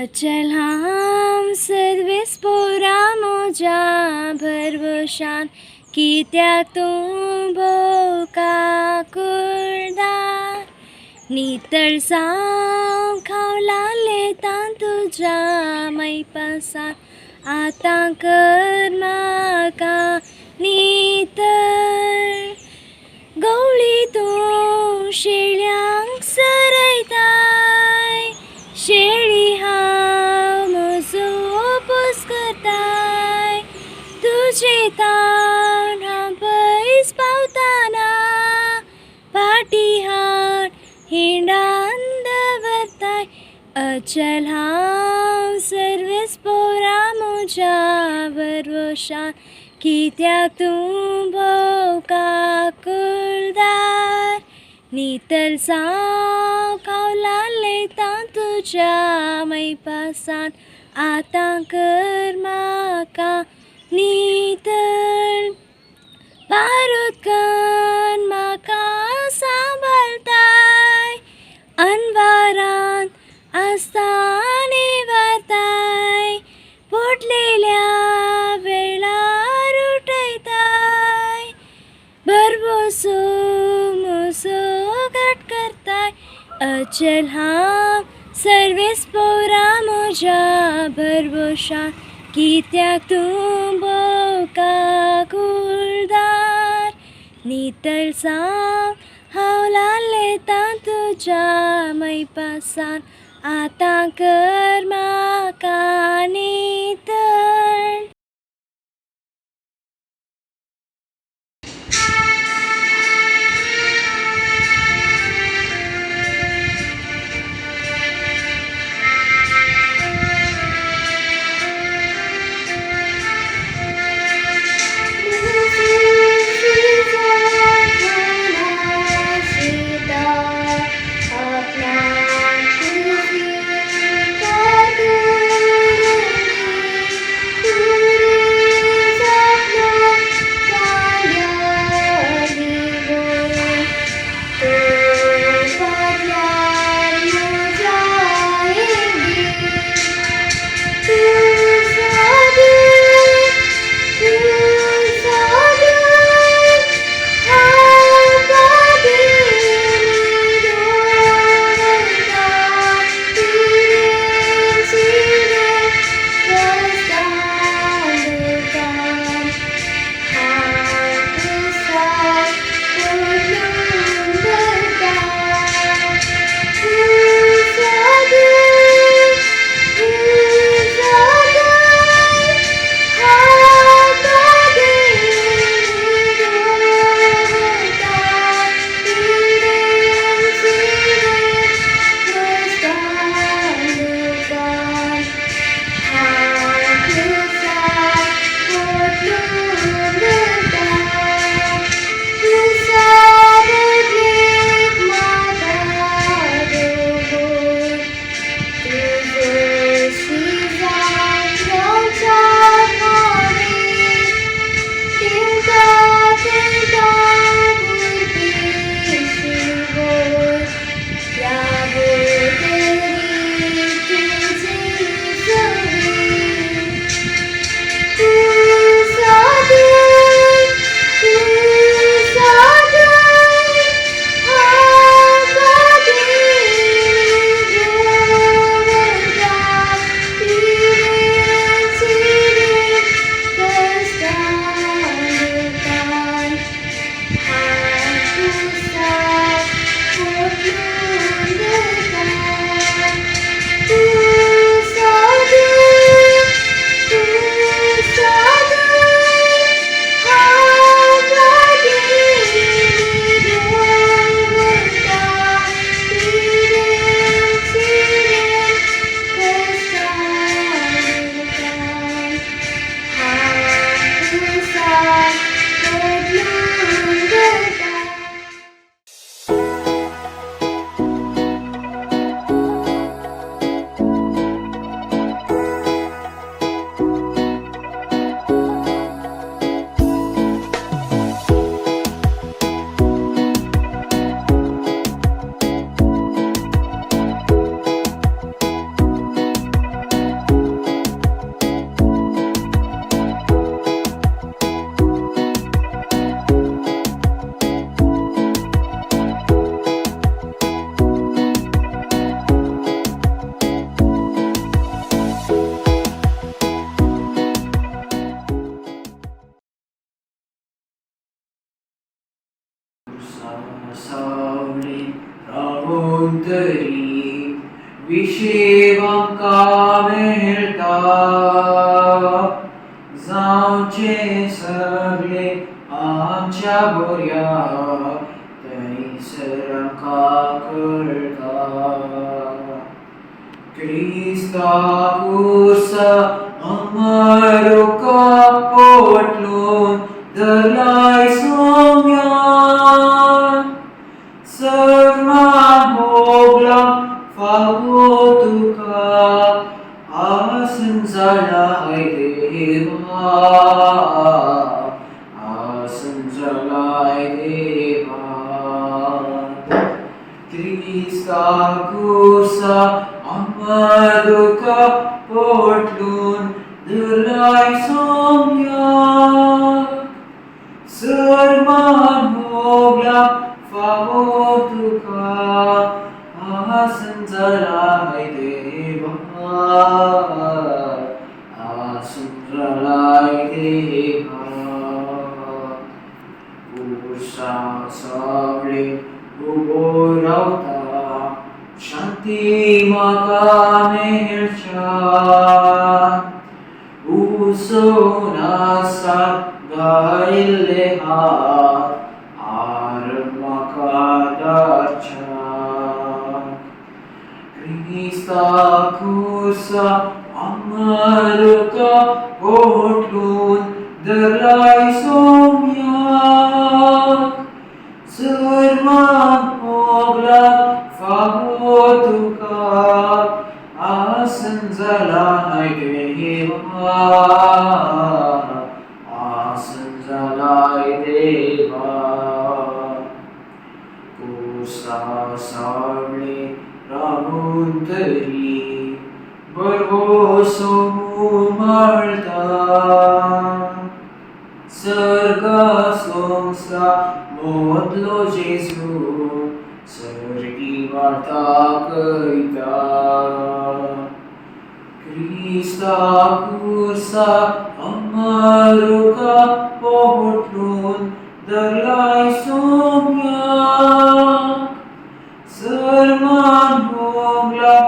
अचल हांव सर्वेस पोरा म्हज्या भरवशान कित्याक तूं भोव काकुळदार नितळसाण खावलालें तुज्या मैपासान आतां कर म्हाका नितळ गवळी तूं शेळ्यांक चरयताय शेळी हांव म्हजो पोस करताय तुजे ताण हांव पयस पावताना फाटी हाड हिंडान दवरताय अचल हांव सर्वेस पोरा म्हज्या भरवशान कित्याक तूं भोव काकुळदार नितळसाण खावलालें तुज्या मैपासान आतां कर म्हाका नितळ पारोतकन म्हाका सांबाळताय अनवारान आसतानी वारताय पोटलेल्या वेळार उठयताय भरवसो म्हजो घट करताय अचल हांव सर्वेस पोरा म्हज्या भरवशान कित्याक तूं भोव काकुळदार नितळसाण हांव लालेतां तुज्या मैपासान आतां कर म्हाका नितळ. आपणाक विशेव आमकां मेळटा जावचें सगळें आमच्या बऱ्या थंयसर आमकां कळटा क्रिस्ता खुर्सा अमरुका पोटलून धरलाय सोम्यान सर्वां भोगला फावो तुका आसन जालाय देवा आसन जालाय देवा क्रिस्ता खुर्सा अमरुका पोटलून धरलाय सोम्याक सर्वां भोगला फावो तुका आसन जालाय देवा आसन जालाय देवा पुरसा सगळे उबो रावता शांती म्हाका मेळच्या उसोन आसा गायिल्ले हात आर म्हाका दारच्या क्रिस्ता खुर्सा अमरुका पोटलून धरलाय सोम्याक सर्वां भोगला फावो तुका आसन जालाय देवा आसन जालाय देवा कुसा सावळे रावून तरी बरवसो उमाळटा सर्गा सोंसा मोदलो जेजू सर्गी वार्ता कयता क्रिस्ता खुर्सा अमरुका पोटलून धरलाय सोम्याक सर्वां भोगला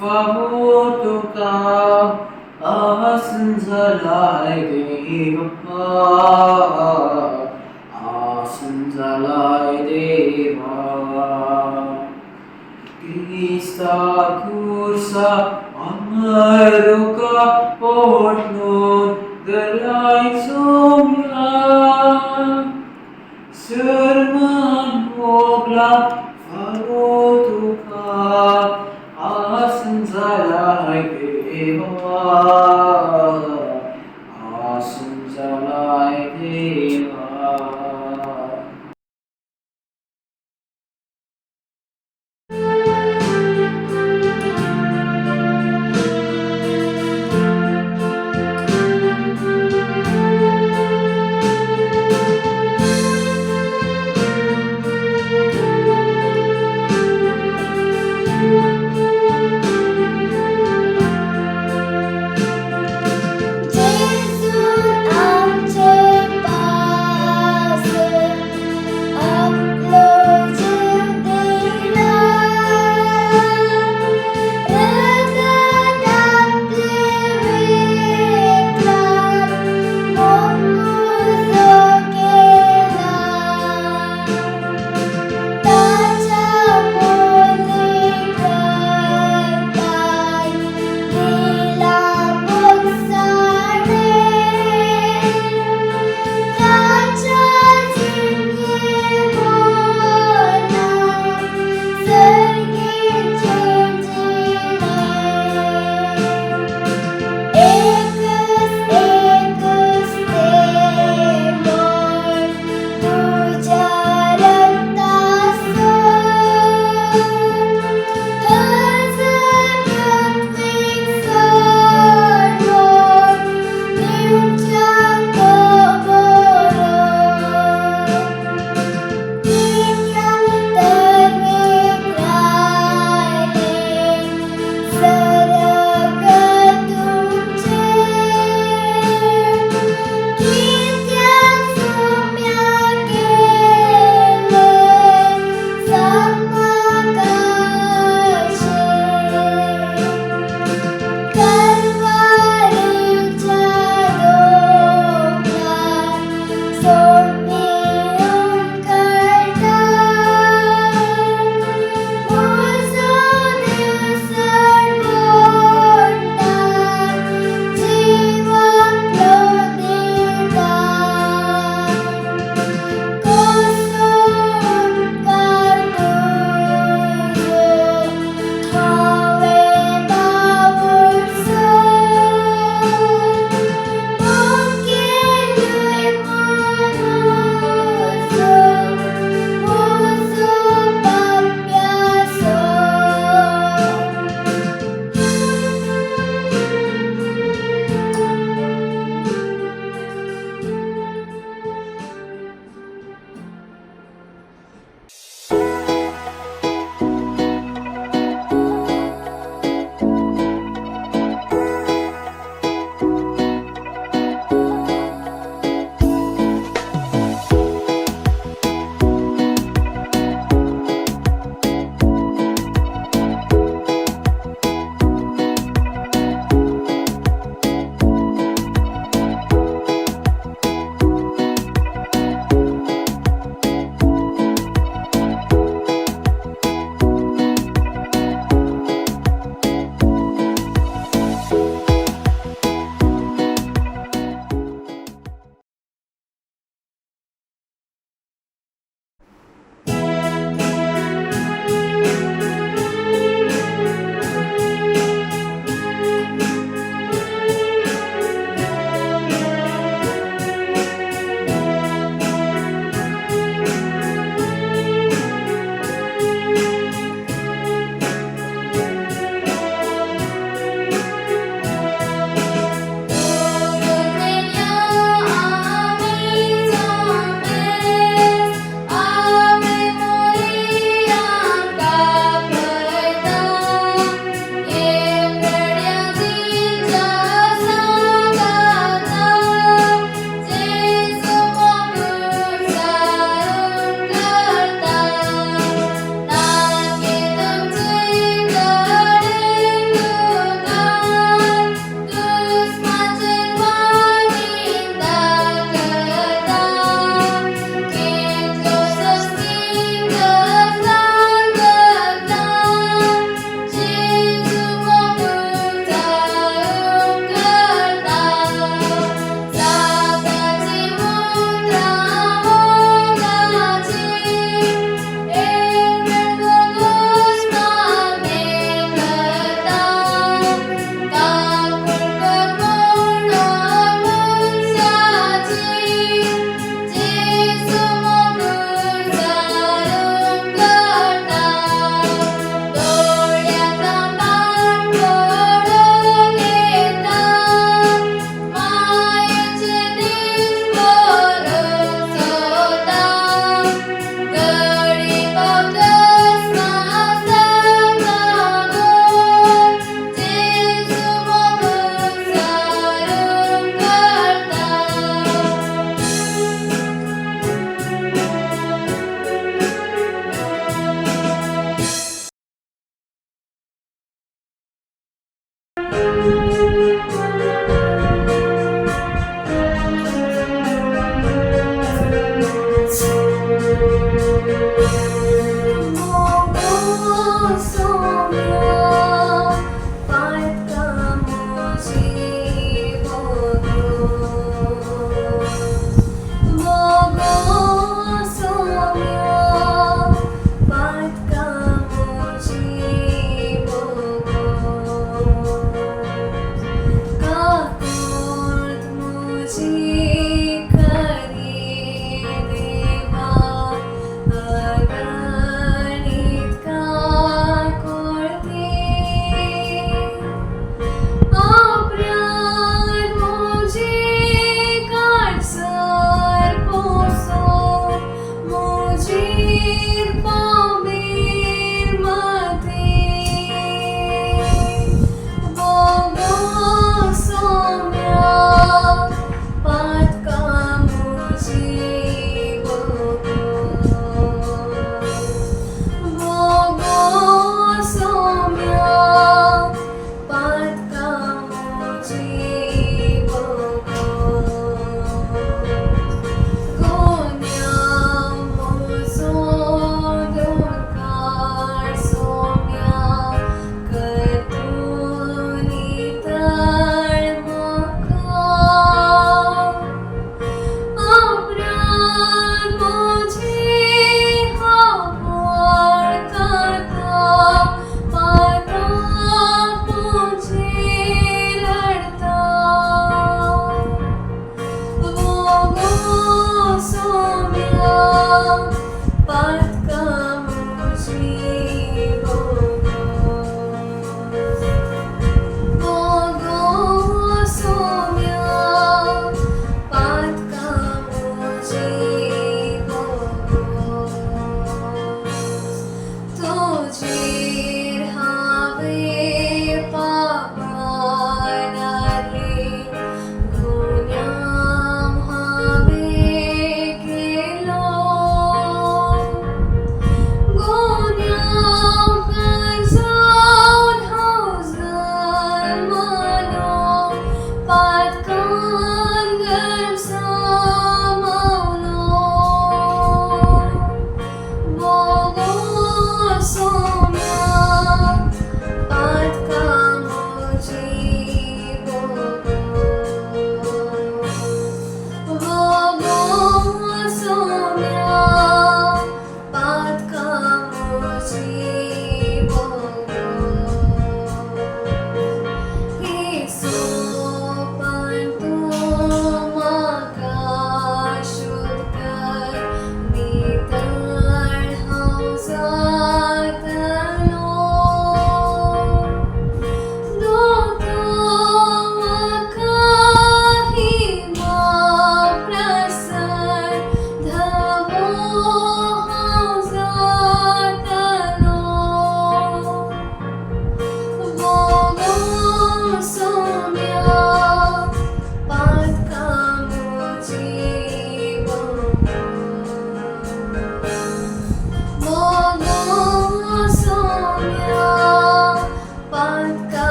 फावो तुका आसन जालाय देवा आसन जालाय देवा क्रिस्ता खुर्सा अमरुका पोटलून धरलाय सोम्याक सर्वां भोगला फावो तुका आसन जालाय देवा आसन जालाय देवा.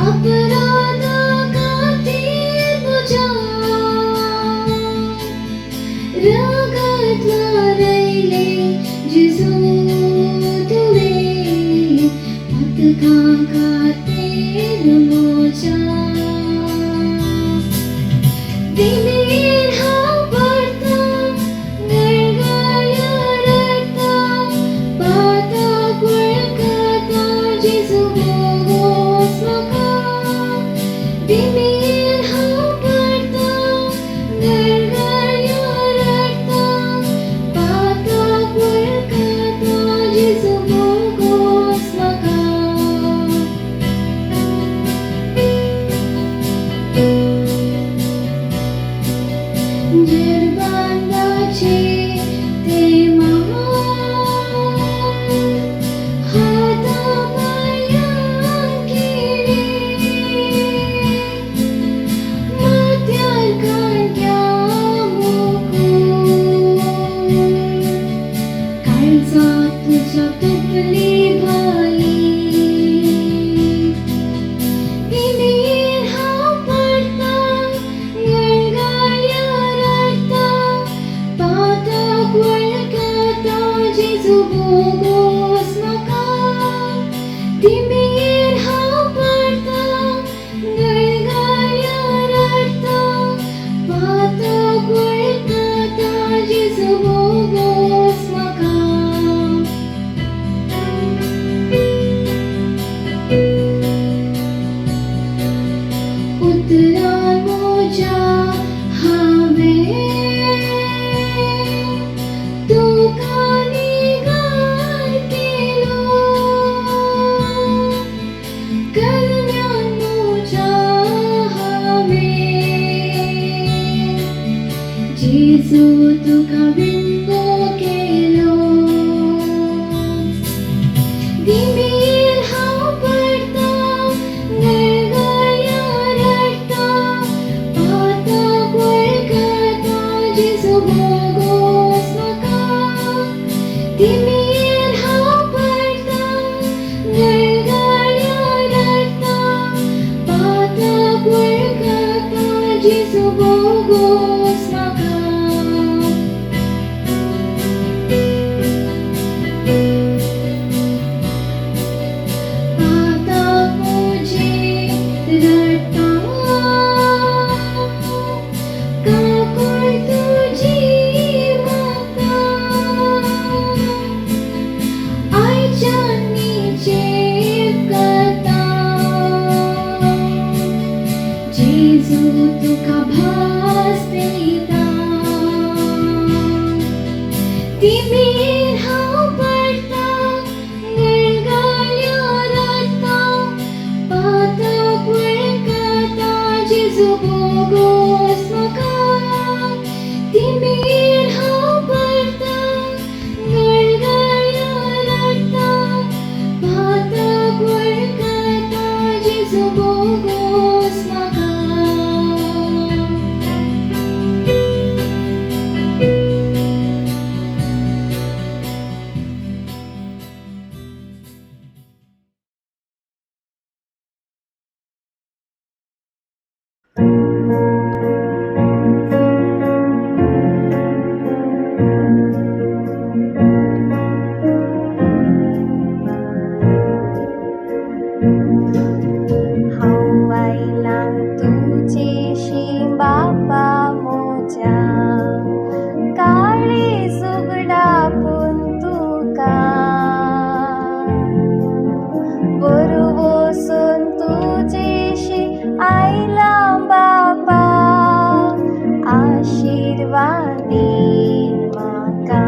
अपराधा खातीर म्हज्या रगत वारयलें जेजू तुवें पातकां खातीर म्हज्या. दिमीर हांव पडटा, गळगळ्या रडटा, पातक वळखता जेजू भोगोस म्हाका. दिमीर हांव पडटा, गळगळ्या रडटा, पातक वळखता जेजू भोगोस म्हाका. जेरबांदाचे ते मार हाता पांयांक केले, माथ्यार काणक्या मुकूट, काळजांत तुज्या तोपली भाली. दिमीर हांव पडटा, गळगळ्या रडटा, पातक वळखता जेजू भोगोस म्हाका. दिमीर हांव पडटा, गळगळ्या रडटा, पातक वळखता जेजू भोगोस म्हाका. उतरान म्हज्या हांवें तुका निगार केलो, करम्यान म्हज्या हांवें जेजू तुका विणगो केलो. दिमीर हांव पडटा, गळगळ्या रडटा, पातक वळखता जेजू भोगोस म्हाका. दिमीर हांव पडटा, गळगळ्या रडटा, पातक वळखता जेजू भोगोस म्हाका. पातक म्हजें रडटा, काकूळ तुजी मागता, आयच्यान निचेप करता, जेजू तुका भास दिता. दिमीर हांव पडटा, गळगळ्या रडटा, पातक वळखता जेजू भोगोस म्हाका. दिमीर हांव पडटा, गळगळ्या रडटा, पातक वळखता जेजू भोगोस म्हाका. हांव आयलां तुजेशी बापा म्हज्या, काळीज उगडापून तुका, बरो वचून तुजेशी आयलां बापा, आशिर्वाद दी म्हाका.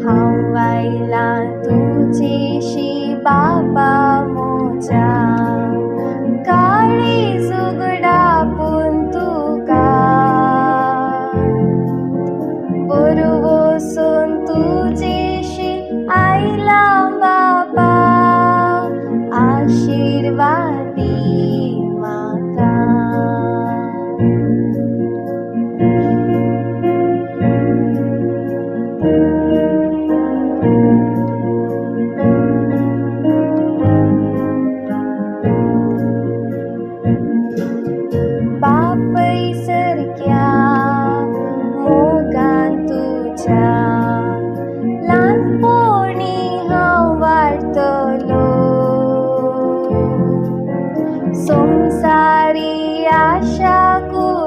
हांव आयलां तुजेशी बापा म्हज्या, काळीज उगडापून तुका, बरो वचून तुजेशी आयलां बापा, आशिर्वाद दी म्हाका.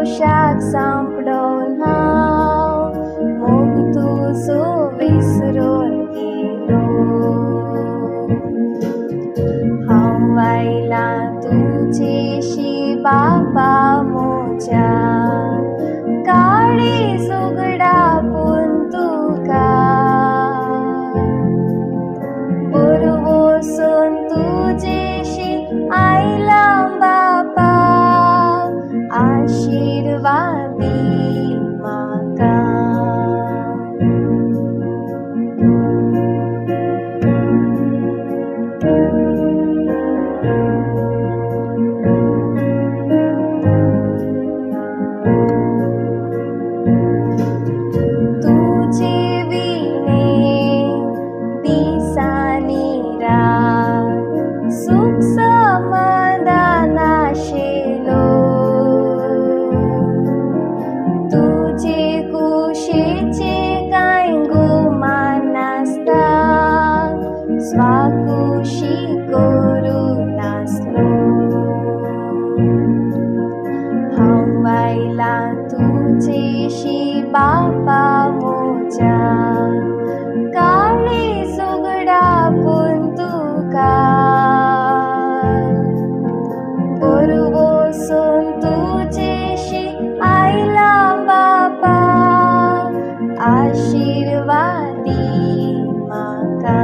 भरवशाक सांपडोन हांव मोग तुजो विसरून गेलो. हांव आयलां तुजेशी बापा म्हज्या, काळीज उगडापून तुका. बरवसून तुजेशी आयलां बापा, आशिर्वादी म्हाका. तुजे विणे दिसांनी रात सुख समाधान आशिल्लो. तुजे कुशीचे कांय गुमान नासता, स्वाकुशी करूं नासलो. हांव आयलां तुजेशी बापा म्हज्या, काळीज उगडापून तुका. बरवसून तुजेशी आयलां बापा, आशिर्वादी म्हाका.